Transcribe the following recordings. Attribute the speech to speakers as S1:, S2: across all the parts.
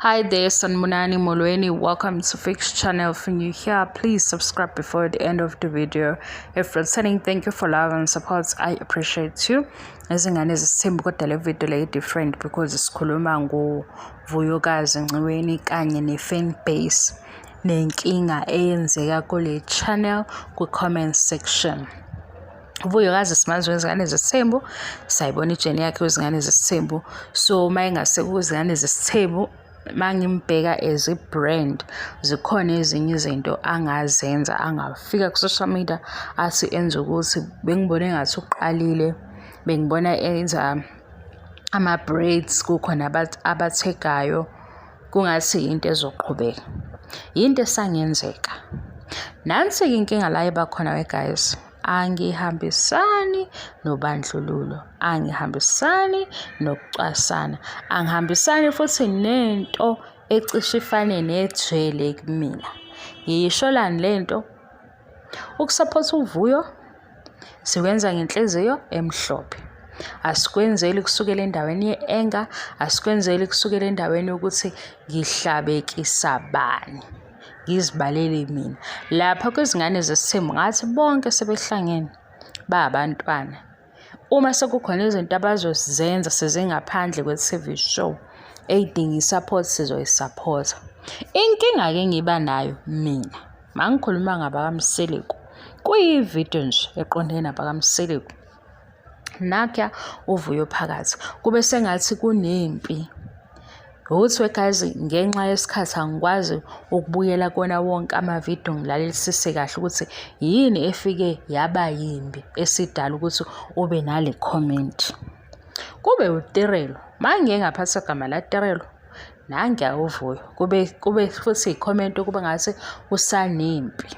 S1: Hi there, Sanibonani Molweni. Welcome to Fix Channel. If you're new here, please subscribe before the end of the video. If returning, thank you for love and support. I appreciate you. Izingane zesithembu kodwa le video le different because sikhuluma ngoVuyokazi Nciweni kanye ne-fan base nenkinga eyenzeka kule channel kwi-comment section. Vuyokazi simazi wezingane zesithembu, sayibona ijeni yakhe wezingane zesithembu. So uma engase kuzingane zesithembu, mangimbheka as i-brand, zikhona ezinye izinto angazenza, angafika ku-social media athi enze ukuthi bengibone engathi uqalile, bengibona enza ama-braids, kukhona abathegayo, kungathi into ezoqhubeka. Yinto esangenzeka. Nansi-ke inkinga la eba khona we guys. Angihambisani nobandlululo, angihambisani nokucwasana, angihambisani futhi nento ecishe ifane nejele kumina. Ngiyisholani le nto? Ukusaphotha uVuyo sikwenza ngenhliziyo emhlophe. Asikwenzeli kusukela endaweni ye-anger, asikwenzeli kusukela endaweni yokuthi ngihlabekisa bani. Ngizibalele mina. Lapha kwizingane zesithembu ngathi bonke sebehlangene ba abantwana. Uma sekukhona izinto abazozenza sezingaphandle kwe-TV show ey'dinga i-support, sizoyisaphotha. Inkinga-ke engiba nayo mina, uma ngikhuluma ngabakaMseleku, kuyividiyo nje eqondene nabakaMseleku. Nakya uVuyo phakathi, kube sengathi kunempi. Ukuthi we guys, ngenxa yesikhathi angikwazi ukubuyela kuwona wonke amavidiyo ngilalelisise kahle ukuthi yini efike yaba yimbi esidala ukuthi ube nale comment. Kube uTirelo, uma ngike ngaphatha gama la Tirelo, nangiya uVuyo, kube futhi i-comment ukuba ngathi usanempi.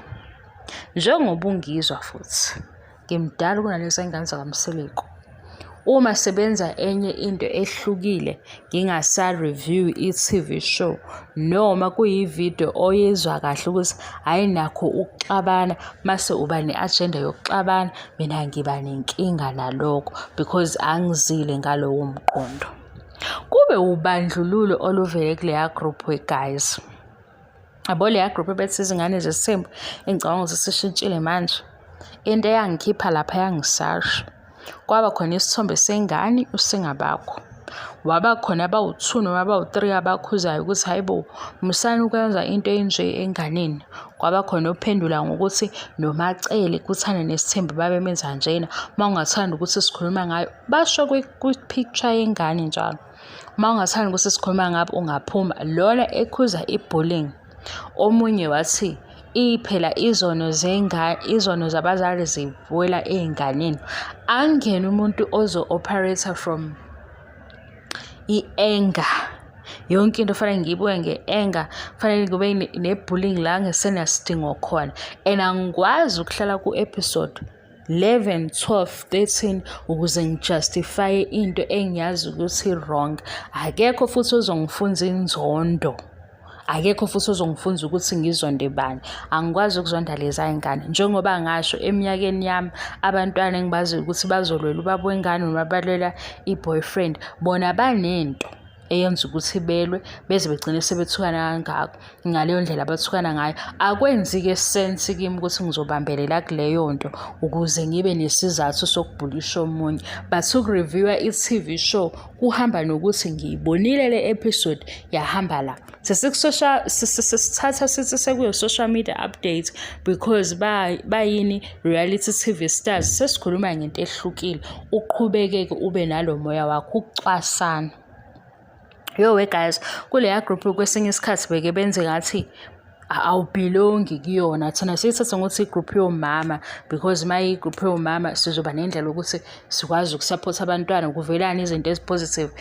S1: Njengoba ungizwa futhi, ngimdala kunalezi ngane zakaMseleku. Uma sebenza enye into ehlukile ngingasa-review i-TV show noma kuyividiyo oyizwa kahle ukuthi ayinakho ukuxabana, mase uba ne-agenda yokuxabana, mina ngiba nenkinga nalokho because angizile ngalowo mqondo. Kube ubandlululo oluvele kuleya group we guys. Yabo leya group ebethi izingane zesithembu, engicabanga ukuthi sishintshile manje. Into eyangikhipha lapha yangisasha. Kwaba khona isithombe sengane uSingabakho. Waba khona abawu-two noma abawu-three abakhuzayo ukuthi hhayi bo, musani ukwenza into enje enganeni. Kwaba khona ophendula ngokuthi noMaCele kuthanda nesithembu babemenza njena, uma ungathanda ukuthi sikhuluma ngayo, basho kwi-picture yengane njalo. Uma ungathanda ukuthi sikhuluma ngabo ungaphuma. Lona ekhuza i-bullying. Omunye wathi phela izono zengane, izono zabazali ziwela ey'nganeni. Angene umuntu ozo-operate-a from i-anger. Yonke into fanele ngiyibuke nge-anger, fanele kube ne-bullying la ngesenasidingo khona. And angikwazi ukuhlala ku-episode 11, 12, 13 ukuze ngi-justify-e into engiyazi ukuthi i-wrong. Akekho futhi ozongifunza inzondo. Akekho futhi ozongifunza ukuthi ngizonde bani. Angikwazi ukuzonda leza y'ngane. Njengoba ngasho eminyakeni yami abantwana engibaziyo ukuthi bazolwela ubaba wengane noma balwela i-boyfriend, bona banento eyenza ukuthi belwe beze begcine sebethukana kangako ngaleyo ndlela abathukana ngayo. Akwenzi-ke sense kimi ukuthi ngizobambelela kuleyo nto ukuze ngibe nesizathu sokubhulisha omunye. But uku-review-a i-TV show kuhamba nokuthi ngiyibonile le episode yahamba la. Sesiku-social, sisithatha sithi sekuyo-social media update because bayini reality TV stars, sesikhuluma ngento ehlukile. Uqhubeke-ke ube nalo moya wakho ukucwasana. Yo we guys, kuleya group kwesinye isikhathi beke benze ngathi awubhilongi kuyona. Thina siyithatha ngokuthi i-group yomama because uma iyi-group yomama sizoba nendlela yokuthi sikwazi ukusaphotha abantwana kuvelane izinto ezi-positive.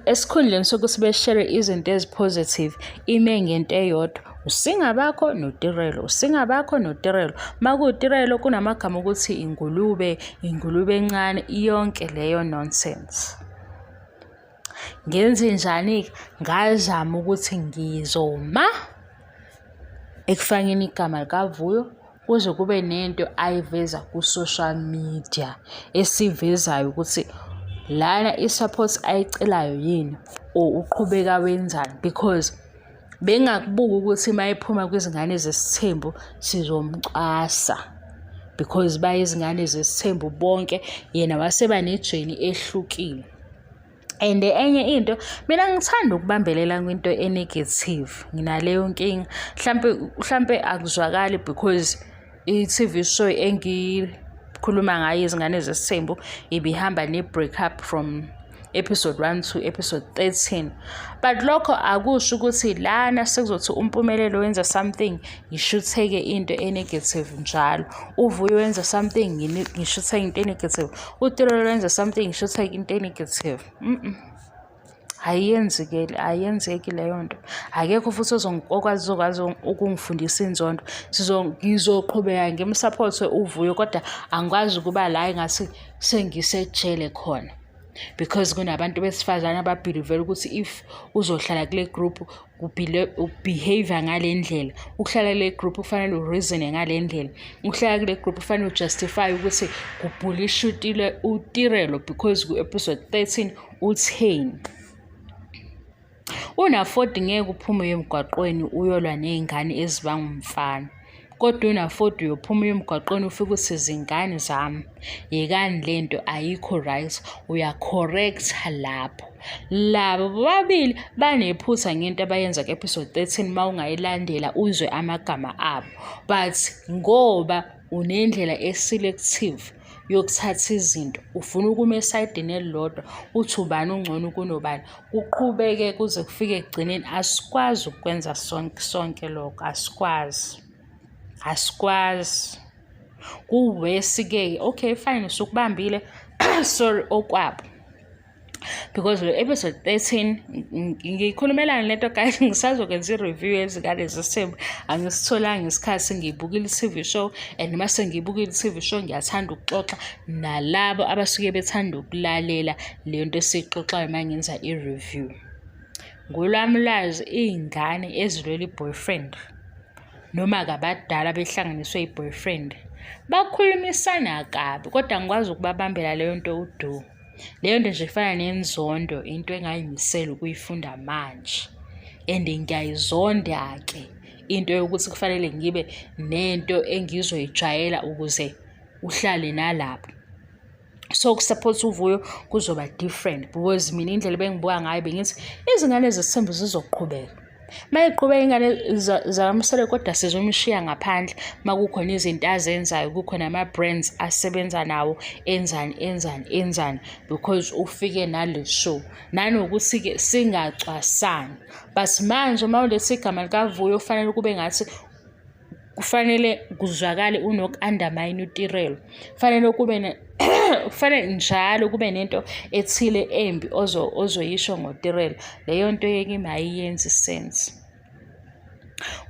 S1: Esikhundleni sokuthi beshere izinto ezi-positive, ime ngento eyodwa. USingabakho noTirelo, uSingabakho noTirelo. Uma kuwuTirelo kunamagama okuthi ingulube, ingulube encane, yonke leyo nonsense. Ngenzenjani-ke? Ngazama ukuthi ngizoma ekufakeni igama likaVuyo kuze kube nento ayiveza ku-social media esivezayo ukuthi Lana i-support ayicelayo yini or uqhubeka wenzani because bengakubuka ukuthi uma ephuma kwizingane zesithembu sizomcwasa because bayizingane zesithembu bonke, yena waseba nejeni ehlukile. And enye into, mina ngithanda ukubambelela kwinto e-negative, nginaleyo nkinga. Hlampe hlampe akuzwakali because i-T_V show engikhuluma ngayo izingane zesithembu ibihamba ne-break up from episode 1 to episode 13. But lokho akusho ukuthi lana sekuzothi uMpumelelo wenza something ngishutheke into e-negative njalo. UVuyo wenza something ngishutheke into e-negative. UTirelo wenza something ngishutheke into e-negative. Ayenzeki, ayenzeki leyo nto. Akekho futhi okwazi ozokwazi ukungifundisa inzondo. Ngizoqhubeka ngimsaphothe uVuyo kodwa angikwazi ukuba la engathi sengisejele khona. Because kunabantu besifazane ababhilivela ukuthi if uzohlala kule group u-behave ngale ndlela, ukuhlala kule group kufanele u-reason-e ngale ndlela, ukuhlala kule group kufanele u-justify ukuthi kubhulisha uTirelo because ku-episode 13 utheni. Una-40 ngeke uphume uye emgwaqweni uyolwa ney'ngane ezibanga umfana. Kodwa una-40 uyophuma uye emgwaqweni ufike uthi zingane zami, yekani le nto ayikho right, uya-correct-a lapho. Laba bobabili banephutha ngento abayenza ku-episode 13 uma ungayilandela uzwe amagama abo. But ngoba unendlela e-selective yokuthatha izinto, ufuna ukuma esayidini elilodwa uthi ubani ungcono kunobani, kuqhubeke kuze kufike ekugcineni. Asikwazi ukukwenza sonke sonke lokho, asikwazi, asikwazi. Kuwesi-ke, okay fine usukubambile sorry okwabo. Because lo episode 13 ngiyikhulumelani lento guys, ngisazokwenza i-review yezingane zesithembu. Angisitholanga isikhathi, ngiyibukile i-T_V show and uma sengiyibukile i-T_V show ngiyathanda ukuxoxa nalabo abasuke bethanda ukulalela le nto esiyixoxayo uma ngenza i-review. Ngolwami ulwazi iy'ngane ezilwela i-boyfriend noma kabadala behlanganiswe i-boyfriend bakhulumisana kabi kodwa angikwazi ukubabambela leyo nto udu. Leyo nto nje ifana nenzondo, into engayimisela ukuyifunda manje and ngiyayizonda-ke into yokuthi kufanele ngibe nento engizoyijwayela ukuze uhlale nalapho. So uku-support uVuyo kuzoba different because mina indlela ebengibuka ngayo bengithi izingane zesithembu zizoqhubeka. Uma iqhubeka ingane zakaMseleku kodwa sizomshiya ngaphandle uma kukhona izinto azenzayo, kukhona ama-brands asebenza nawo, enzani enzani enzani because ufike nale show. Nanokuthi-ke singacwasani but manje uma uletha igama likaVuyo kufanele kube ngathi kufanele kuzwakale unoku-undermine uTirelo. Kufanele kube kufanele njalo kube nento ethile embi ozoyisho ngoTirelo. Leyo nto kimi ayiyenzi sense.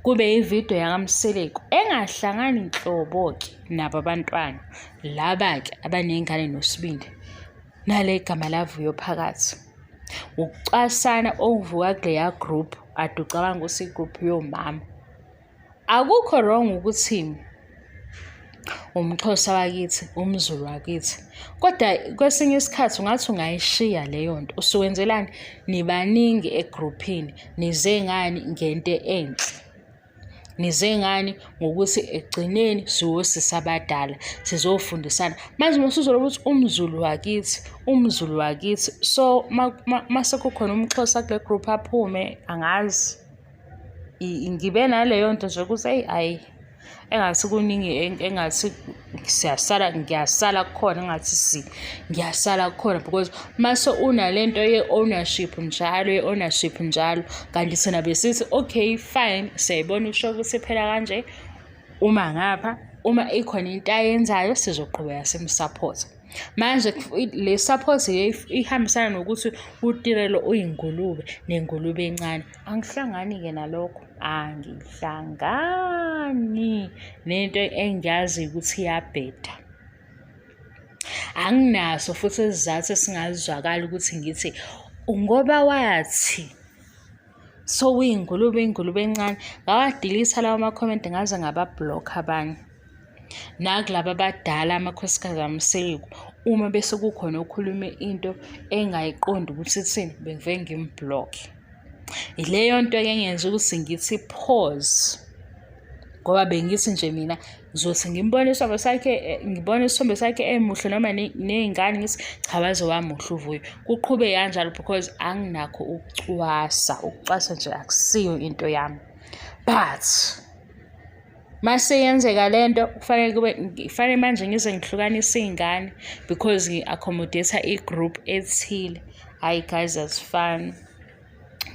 S1: Kube ividiyo yakaMseleku engahlangani nhlobo-ke nabo abantwana laba-ke abaney'ngane noSibindi nale gama laVuyo phakathi. Ukucwasana okuvuka kuleya group ade ucabanga ukuthi i-group yomama. Akukho wrong ukuthi umXhosa wakithi, umZulu wakithi, kodwa kwesinye isikhathi ungathi ungayishiya leyo nto. Usuwenzelani? Nibaningi egruphini, nize ngani ngento enhle. Nize ngani ngokuthi ekugcineni siwosisi abadala sizofundisana. Manje uma usuzolokhu uthi umZulu wakithi, umZulu wakithi, so mase kukhona umXhosa kule group aphume, angazi. Ngibe naleyo nto nje ukuthi eyi hhayi engathi kuningi engathi siyasala ngiyasala kukhona engathi si ngiyasala kukhona because mase unalento ye-ownership njalo ye-ownership njalo kanti thina besithi okay fine siyayibona isho ukuthi iphela kanje uma ngapha uma ikhona into ayenzayo sizoqhubeka simsaphothe. Manje le support ihambisana nokuthi uTirelo uyingulube nengulube encane. Angihlangani-ke nalokho, angihlangani nento engiyaziyo ukuthi iyabheda. Anginaso futhi isizathu esingazwakala ukuthi ngithi ngoba wathi sowuyingulube ingulube encane. Ngawadilitha lawo makhomenti ngaze ngababhlokha abanye. Nakulaba abadala amakhosikazi aMseleku, Uma bese kukhona okhulume into engayiqondi ukuthi ithini, bengivele ngim-block-e. Ileyo nto-ke engenza ukuthi ngithi pause ngoba bengithi nje mina ngizothi ngimbone isithombe sakhe ngibone isithombe sakhe emuhle noma ney'ngane ngithi cha waze wamuhle uVuyo. Kuqhube kanjalo because anginakho ukucwasa, ukucwasa nje akusiyo into yami. But mase yenzeka le nto kufanele kube kufanele manje ngize ngihlukanise iy'ngane because ngi-accommodate-a i-group ethile. Hhayi guys asifani.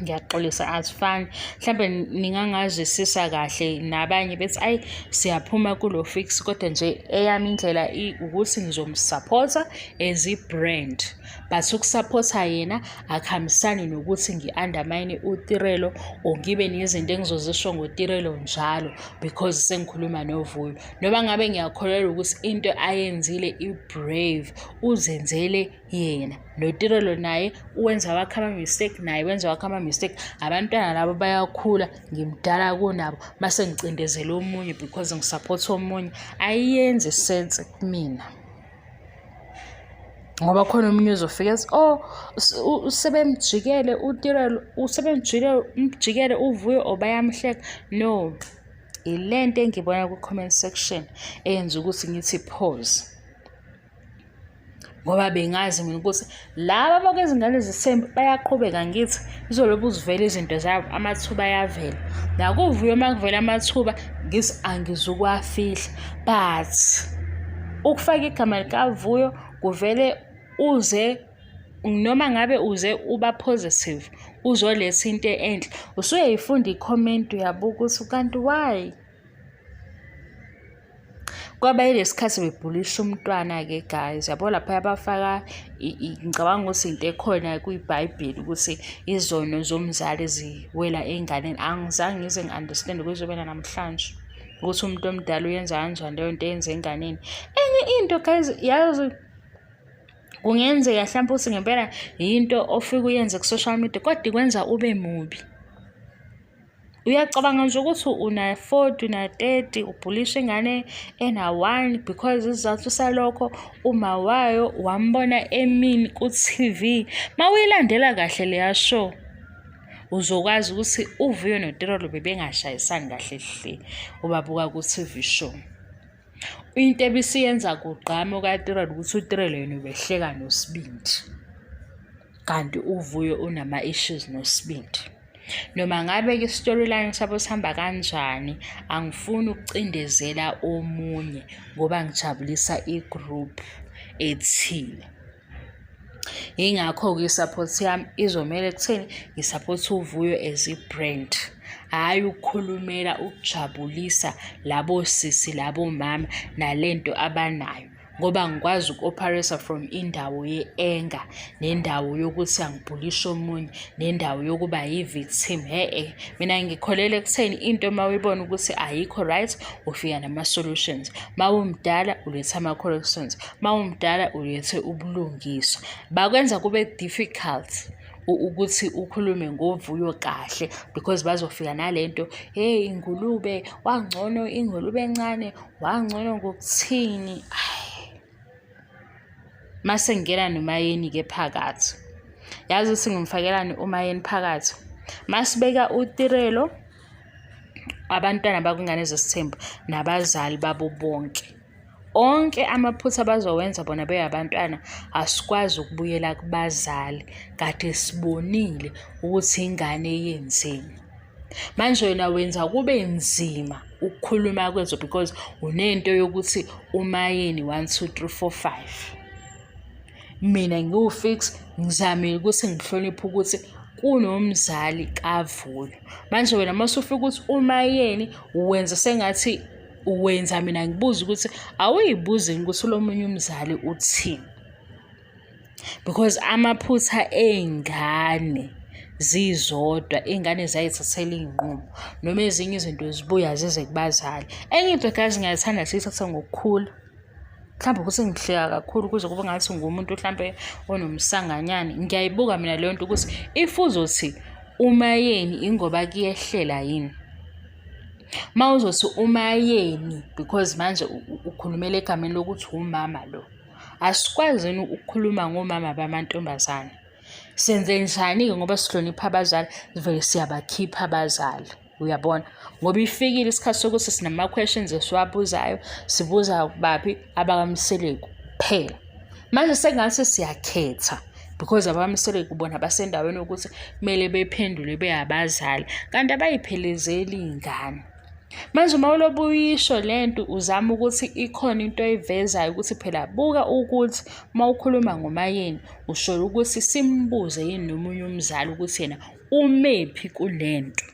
S1: Ngiyaxolisa asifani. Mhlampe ningangazwisisa kahle nabanye bethi ayi siyaphuma kulo fix kodwa nje eyami indlela ukuthi ngizomsaphotha as i-brand but ukusaphotha yena akuhambisani nokuthi ngi-undermine uTirelo or ngibe nezinto engizozisho ngoTirelo njalo because sengikhuluma noVuyo. Noma ngabe ngiyakholelwa ukuthi into ayenzile i-brave, uzenzele yena. NoTirelo naye uwenza awakhe ama-mistake, naye wenza awakhe ama-mistake. Abantwana labo bayakhula, ngimdala kunabo mase ngicindezela omunye because ngisaphotha omunye. Ayiyenzi sense kumina. Ngoba khona omunye uzofika ethi, oh sebemjikele uTirelo, usebemjikele uVuyo or bayamhleka. No, ile nto engibona kwi-comment section eyenza ukuthi ngithi pause. Ngoba bengazi mina ukuthi laba abakwezingane zesithembu bayaqhubeka ngithi zizolobu zivela izinto zabo, amathuba ayavela. NakuVuyo uma kuvela amathuba ngithi angizukuwafihla but ukufaka igama likaVuyo kuvele uze noma ngabe uze uba positive uzoletha into enhle, usuyayifunda i-comment uyabuka ukuthi kanti why? Kwaba yilesi khathi bebhulisha umntwana-ke guys, yabo laphaya bafaka ngicabanga ukuthi into ekhona kwiBhayibheli ukuthi izono zomzali ziwela ey'nganeni. Angizange ngize ngi-understand-e kuze kube namhlanje ukuthi umuntu omdala uyenza kanjani leyo nto eyenza enganeni. Enye into guys, yazi kungenzeka hlampe ukuthi ngempela yinto ofike uyenze ku-social media kodwa ikwenza ube mubi. Uyacabanga nje ukuthi una-40, una-30 ubhulisha ingane ena-1 because isizathu salokho uma wayo wambona emini ku-TV. Uma uyilandela kahle leya show uzokwazi ukuthi uVuyo noTirelo bebengashayisani kahle hle ubabuka ku-TV show. Into ebisiyenza kugqame okaTirelo ukuthi uTirelo yena ubehleka noSibindi. Kanti uVuyo unama-issues noSibindi. Noma ngabe-ke i-storyline sabo sihamba kanjani, angifuni ukucindezela omunye ngoba ngijabulisa i-group ethile. Yingakho-ke i-support yami izomele ekutheni ngisaphothe uVuyo as i-brand, hhayi ukukhulumela ukujabulisa labo sisi labo mama nale nto abanayo. Ngoba angikwazi uku-operate-a from indawo ye-anger nendawo yokuthi angibhulishe omunye nendawo yokuba yi-victim, hhe-e. Mina ngikholelwa ekutheni into uma uyibona ukuthi ayikho right, ufika nama-solutions. Uma umdala uletha ama-corrections, uma umdala ulethe ubulungiswa. Bakwenza kube difficult ukuthi ukhulume ngoVuyo kahle because bazofika nale nto, hheyi ingulube, wangcono ingulube encane, wangcono ngokuthini. Mase ngingena noMayeni-ke phakathi. Yazi ukuthi ngimfakelani uMayeni phakathi? Masibeka uTirelo, abantwana bakwingane zesithembu nabazali babo bonke. Onke amaphutha abazowenza bona beyabantwana asikwazi ukubuyela kubazali kade sibonile ukuthi ingane yenzeni. Manje wena wenza kube nzima ukukhuluma kwezwe because unento yokuthi uMayeni 1 2 3 4 5. Mina ngiwufix ngizamile ukuthi ngihloniphe ukuthi kunomzali kaVuyo. Manje wena uma usufika ukuthi uMayeni wenza sengathi wenza mina ngibuze ukuthi awuyibuzi yini ukuthi lo munye umzali uthini? Because amaphutha ey'ngane zizodwa, iy'ngane ziyayithathela iy'nqumo noma ezinye izinto zibuya zize kubazali. Enye into guys ngiyayithanda siyithathe ngokukhula. Mhlawumbe ukuthi ngihleka kakhulu kuze kube ngathi ngumuntu hlampe onomsanganyana. Ngiyayibuka mina leyo nto ukuthi if uzothi uMayeni ingoba kuyehlela yini? Uma uzothi uMayeni because manje ukhulumela egameni lokuthi umama lo. Asikwazi yini ukukhuluma ngomama bamantombazane? Senze njani-ke ngoba sihlonipha abazali, sivele siyabakhipha abazali. Uyabona? Ngoba ifikile isikhathi sokuthi sinama-questions esiwabuzayo, sibuza baphi abakaMseleku kuphela. Manje sengathi siyakhetha because abakaMseleku bona basendaweni yokuthi kumele bephendule beyabazali, kanti abayiphelezeli iy'ngane. Manje uma ulobe uyisho le nto uzama ukuthi ikhona into oyivezayo ukuthi phela buka ukuthi uma ukhuluma ngoMaYeni usho ukuthi simbuze yini nomunye umzali ukuthi yena umephi kule nto.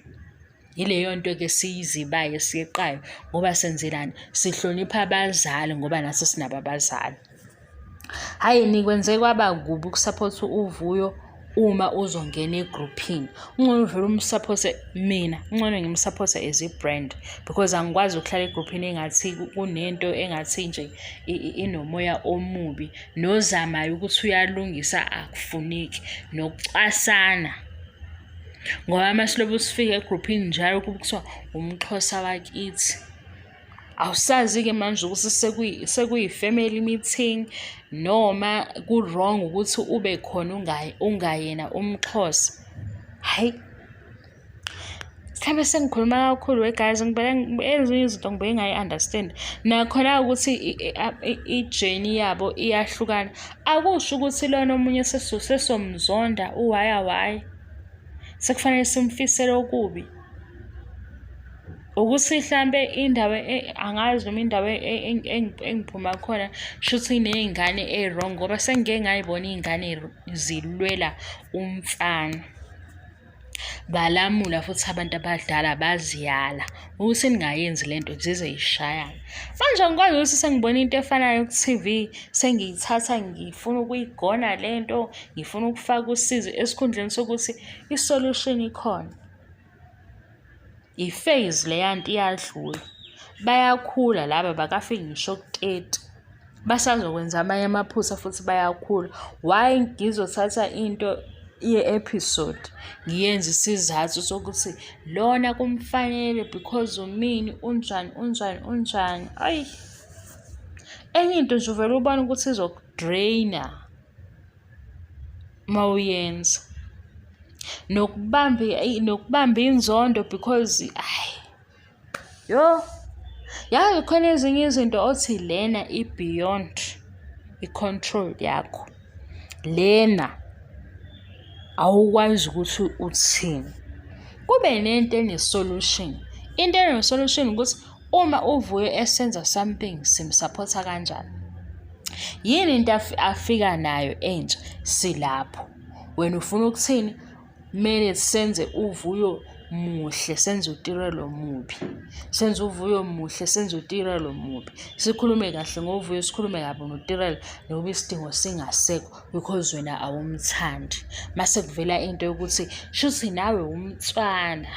S1: Yileyo nto-ke esiyizibayo esiyeqayo ngoba senzelani? Sihlonipha abazali ngoba nathi sinabo abazali. Hhayi nikwenze kwaba kubi ukusaphotha uVuyo uma uzongena egruphini. Kungcono uvele umsaphothe mina, kungcono ngimsaphothe as i-brand because angikwazi ukuhlala egruphini engathi kunento engathi nje inomoya omubi nozamayo ukuthi uyalungisa akufuneki nokucwasana. Ngoba uma silobe sifika egruphini njalo kube kuthiwa umXhosa wakithi. Awusazi-ke manje ukuthi sekuyi-family meeting noma ku-wrong ukuthi ube khona ungayena umXhosa. Hhayi, mhlawumbe sengikhuluma kakhulu we guys, ngibheke ezinye izinto ngibuye ngingayi-understand. Nakhona ukuthi i-journey yabo iyahlukana, akusho ukuthi lona omunye sesomzonda uwaya waya, sekufanele simfisele okubi. Ukuthi hlampe indawo angazi noma indawo engiphuma khona shuthi iney'ngane ey'wrong ngoba sengike ngay'bona iy'ngane zilwela umfana. Balamula futhi abantu abadala baziyala ukuthi ningayenzi le nto zize y'shayane. Manje angikwazi ukuthi sengibona into efanayo ku-T_V sengiyithatha ngifuna ukuyigona le nto, ngifuna ukufaka usizo esikhundleni sokuthi i-solution ikhona. I-phase leya nto iyadlula. Bayakhula laba abakafiki ngisho ku-30. Basazokwenza amanye amaphutha futhi bayakhula. Why ngizothatha into ye-episode ngiyenze isizathu sokuthi lona kumfanele because umini unjani unjani unjani. Ayi, enye into nje uvele ubone ukuthi izoku-drain-a. Uma uyenza. Nokubamba nokubamba inzondo because hhayi, yoh! Yazi khona ezinye izinto othi lena i-beyond i-control yakho. Lena awukwazi ukuthi uthini. Kube nento ene-solution. Into ene-solution ukuthi uma uVuyo esenza something simsaphotha kanjani. Yini into afika nayo entsha silapho. Wena ufuna ukuthini? Kumele senze uVuyo muhle, senze uTirelo mubi. Senze uVuyo muhle, senze uTirelo mubi. Sikhulume kahle ngoVuyo, sikhulume kabi noTirelo noba isidingo singasekho because wena awumthandi. Mase kuvela into yokuthi shuthi nawe umtswana.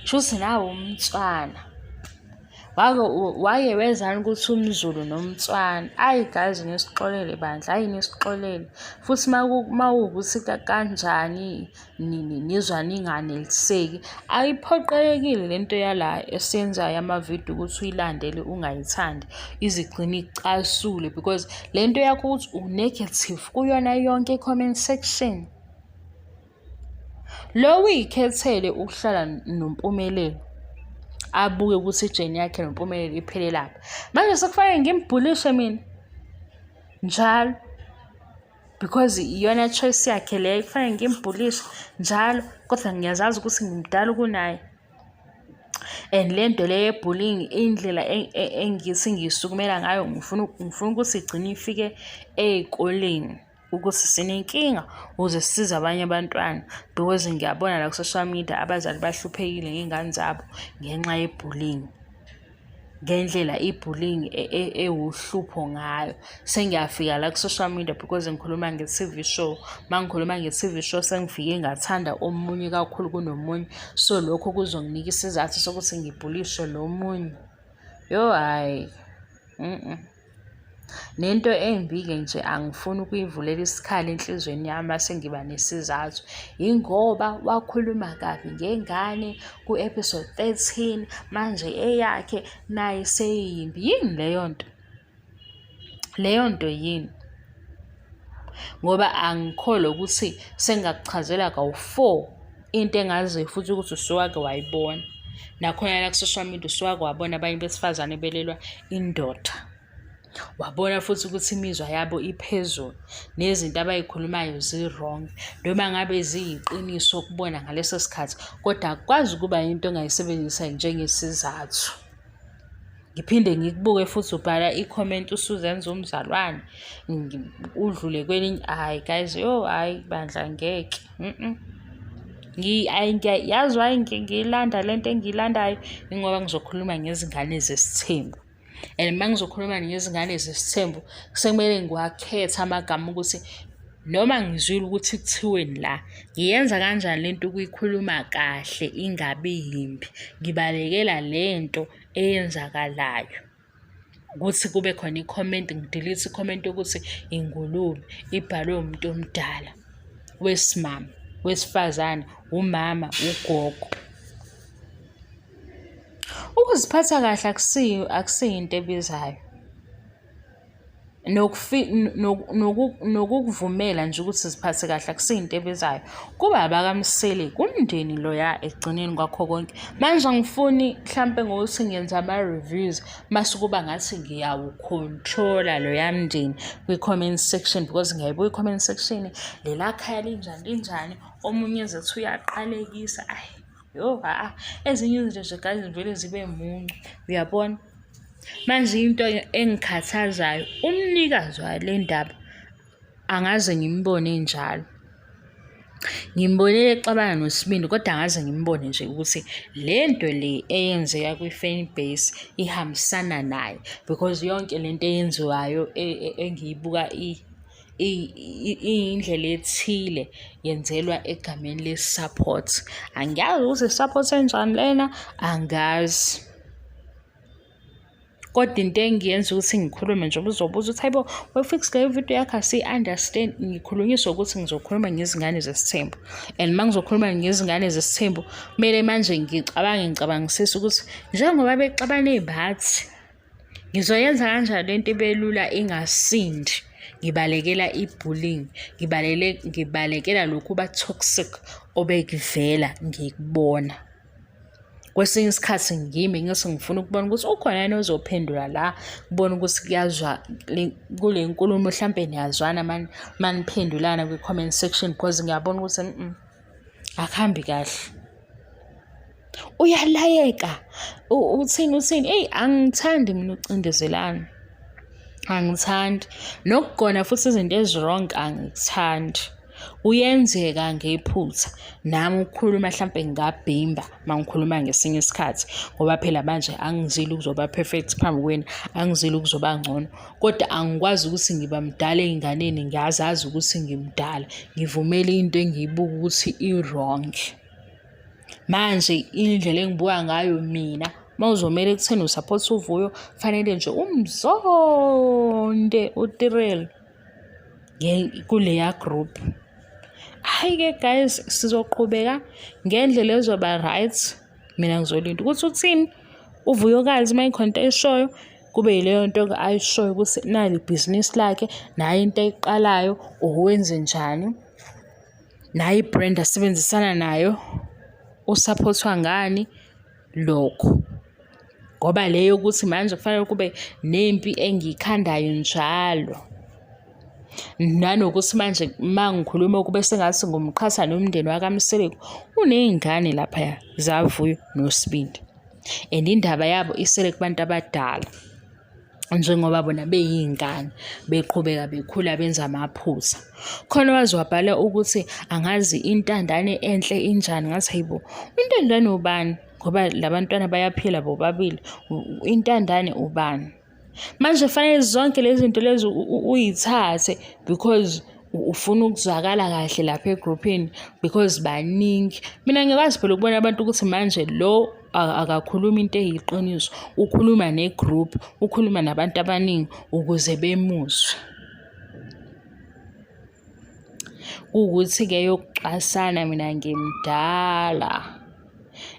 S1: Shuthi nawe umtswana. Wake wake wezani ukuthi umZulu nomtswana. Ayi guys nisixolele bandla, ayi nisixolele. Futhi uma kuwukuthi kanjani nizwa ninganeliseki, ayiphoqelekile le nto yala esiyenzayo yamavidiyo ukuthi uyilandele ungayithandi, ize igcine ikucasule because le nto yakho ukuthi u-negative kuyona yonke i-comment section. Lo uyikhethele ukuhlala noMpumelelo abuke ukuthi ijeni yakhe noMpumelelo iphelelaphi. Manje sekufanele ngimbhulishe mina njalo because iyona choice yakhe leyo, kufanele ngimbhulishe njalo kodwa ngiyazazi ukuthi ngimdala kunaye. And le nto le ye-bullying indlela engithi ngiyisukumela ngayo ngifuna ngifuna ukuthi igcine ifike ey'koleni. Ukuthi sinenkinga ukuze sisize abanye abantwana because ngiyabona la ku-social media abazali bahluphekile ngey'ngane zabo ngenxa ye-bullying. Ngendlela i-bullying ewuhlupho ngayo. Sengiyafika la ku-social media because ngikhuluma nge-T_V show. Uma ngikhuluma nge-T_V show sengifike ngathanda omunye kakhulu kunomunye. So lokho kuzonginika isizathu sokuthi ngibhulishe lo munye. Yo hhayi . Nento embi-ke nje angifuni ukuyivulela isikhala enhliziyweni yami mase ngiba nesizathu, yingoba wakhuluma kabi ngengane ku-episode 13, manje eyakhe naye seyimbi. Yini leyo nto? Leyo nto yini? Ngoba angikholwa ukuthi sengingakuchazela kawu-four into engaziyo futhi ukuthi usuwake wayibona. Nakhona la ku-social media usuwake wabona abanye besifazane belelwa indoda. Wabona futhi ukuthi imizwa yabo iphezulu nezinto abayikhulumayo zi-wrong noma ngabe ziyiqiniso kubona ngaleso sikhathi kodwa akukwazi ukuba yinto ongayisebenzisa njengesizathu. Ngiphinde ngikubuke futhi ubhala i-comment usuzenza umzalwane udlule kwelinye, hhayi guys, yo hhayi bandla ngeke . Yazi why ngiyilanda le nto engiyilandayo? Ingoba ngizokhuluma ngezingane zesithembu. And uma ngizokhuluma ngezingane zesithembu sekumele ngiwakhethe amagama ukuthi noma ngizwile ukuthi kuthiweni la, ngiyenza kanjani le nto ukuyikhuluma kahle ingabi yimbi. Ngibalekela le nto eyenzakalayo ukuthi kube khona i-comment, ngi-delete i-comment yokuthi ingulube ibhalwe umuntu omdala wesimame, wesifazane, umama, ugogo. Ukuziphatha kahle akusiyo akusiyo into ebizayo. Nokukuvumela nje ukuthi uziphathe kahle akusiyo into ebizayo. Kuba abakaMseleku umndeni loya ekugcineni kwakho konke. Manje angifuni hlampe ngokuthi ngenza ama-reviews mase kuba ngathi ngiyawukhontrola loya mndeni kwi-comment section because ngiyayibuka i-comment section, lela khaya linjani linjani, omunye ezethi uyaqalekisa, ayi. Yho ha-a, ezinye izinto nje guys zivele zibe muncu, uyabona? Manje into engikhathazayo, umnikazi wale ndaba angaze ngimbone njalo. Ngimbonile exabana noSibindi kodwa angaze ngimbone nje ukuthi le nto le eyenzeka kwi-fan base ihambisana naye because yonke le nto eyenziwayo engiyibuka iyindlela ethile yenzelwa egameni le-support. Angiyazi ukuthi i-support enjani lena, angazi. Kodwa into engiyenza ukuthi ngikhulume nje uzobuza ukuthi hayibo we-fix leyo video yakho asiyi-understand. Ngikhulunyiswa ukuthi ngizokhuluma ngezingane zesithembu and uma ngizokhuluma ngezingane zesithembu kumele manje ngicabange ngicabangisise ukuthi njengoba bexabane bathi Ngizoyenza kanjani lento ibe lula ingasindi? Ngibalekela i-bullying, ngibalekela lokhu kuba toxic obekuvela ngikubona. Kwesinye isikhathi ngimi ngithi ngifuna ukubona ukuthi ukhona yini ozophendula la, kubona ukuthi kuyazwa kule nkulumo hlampe niyazwana maniphendulana kwi-comment section because ngiyabona ukuthi akuhambi kahle. Uyalayeka, uthini uthini, eyi angithandi mina ukucindezelana, angithandi. Nokugona futhi izinto ezi-wrong angikuthandi. Kuyenzeka ngephutha nami ukukhuluma hlampe ngingabhimba uma ngikhuluma ngesinye isikhathi ngoba phela manje angizile ukuzoba perfect phambi kwenu, angizile ukuzoba ngcono. Kodwa angikwazi ukuthi ngiba mdala ey'nganeni ngiyazazi ukuthi ngimdala, ngivumele into engiyibuka ukuthi i-wrong. Manje indlela engibuka ngayo mina, uma uzomela ekutheni usaphotha uVuyo, fanele nje umzonde uTirelo kuleya group. Hhayi-ke guys, sizoqhubeka ngendlela ezoba right. Mina ngizolinda ukuthi uthini uVuyokazi uma ikhona into ayishoyo, kube yileyo nto-ke ayishoyo ukuthi nali ibhizinisi lakhe, nayi into ayiqalayo, uwenzenjani. Nayi i-brand asebenzisana nayo, usaphothwa ngani lokho. Ngoba le yokuthi manje kufanele kube nempi engiyikhandayo njalo, nanokuthi manje uma ngikhuluma kube sengathi ngumqhatha nomndeni wakaMseleku, uney'ngane laphaya zaVuyo noSibindi and indaba yabo isele kubantu abadala. Njengoba bona beyiy'ngane beqhubeka bekhula benza amaphutha. Khona owaze wabhala ukuthi angazi intandane enhle injani, ngathi hayibo, intandane ubani? Ngoba la bantwana bayaphila bobabili, intandane ubani? Manje fanele zonke lezi zinto lezi uyithathe because ufuna ukuzwakala kahle lapha egruphini because baningi. Mina ngiyakwazi phela ukubona abantu ukuthi manje lo akakhulumi into eyiqiniso, ukhuluma ne-group, ukhuluma nabantu abaningi ukuze bemuzwe. Kuwukuthi-ke yokuxwasana mina ngimdala,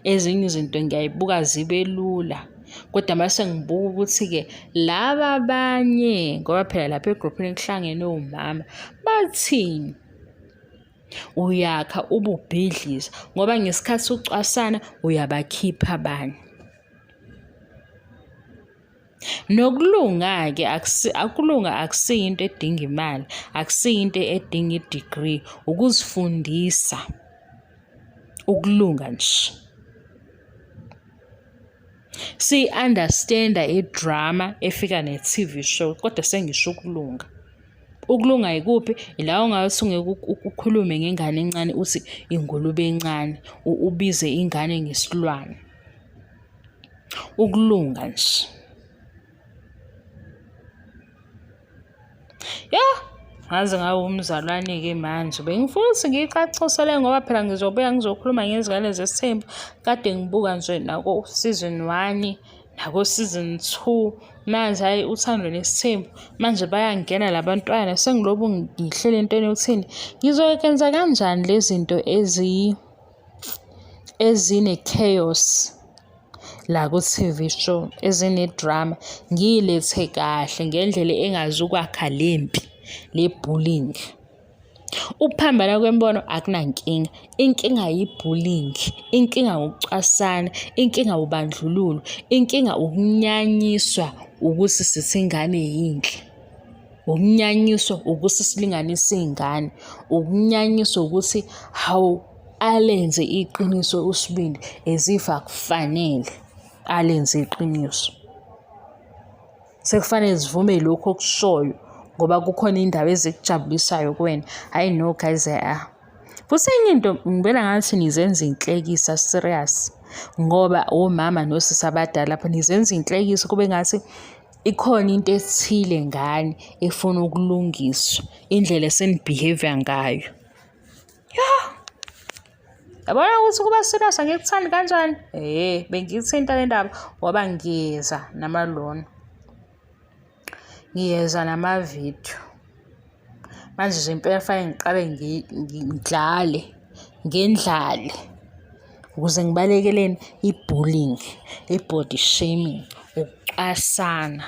S1: ezinye izinto ngiyayibuka zibe lula. Kodwa mase ngibuka ukuthi-ke laba abanye, ngoba phela lapha egruphini kuhlangene omama, bathini? Uyakha ububhidliza ngoba ngesikhathi ucwasana uyabakhipha abanye. Nokulunga-ke akulunga akusiyo into edinga imali, akusiyo into edinga i-degree, ukuzifundisa ukulunga nje. Siyi-understand-a i-drama efika ne-T_V show kodwa sengisho ukulunga. Ukulunga yikuphi? Ila ongathi ungeke ukhulume ngengane encane uthi ingulube encane, ubize ingane ngesilwane. Ukulunga nje. Ya, ngaze ngabe umzalwane-ke manje. Bengifuna ukuthi ngiyicacise le ngoba phela ngizobuya ngizokhuluma ngezingane zesithembu. Kade ngibuka nje nako-season one, nako-season two. Manje hhayi uthando nesithembu. Manje bayangena la bantwana sengilobu ngihlele entweni yokuthini, ngizokwenza kanjani le zinto ezine-chaos la ku-T_V show ezine-drama ngiyilethe kahle ngendlela engazukwakha le mpi le bullying. Ukuphambana kwemibono akunankinga, inkinga yi-bullying, inkinga ukucwasana, inkinga ubandlululo, inkinga ukunyanyiswa ukuthi sithi ingane yinhle. Ukunyanyiswa ukuthi silinganise iy'ngane, ukunyanyiswa ukuthi hawu alenze iqiniso uSibindi as if akufanele alenze iqiniso. Sekufanele zivume lokhu okushoyo ngoba kukhona iy'ndaba ezikujabulisayo kuwena. Hhayi no guys ah. Futhi enye into ngibona ngathi nizenza inhlekisa serious ngoba omama nosisi abadala lapho nizenza inhlekisa kube ngathi ikhona into ethile ngani efuna ukulungiswa indlela eseni-behaviour ngayo. Ya. Yabona ukuthi kuba serious angikuthandi kanjani? Eh, bengiyithinta le ndaba ngoba ngiyeza namalona. Ngiyeza namavidiyo. Manje nje impela kufanele ngiqale ngidlale, ngendlale ukuze ngibalekeleni i-bullying, i-body shaming, ukucwasana.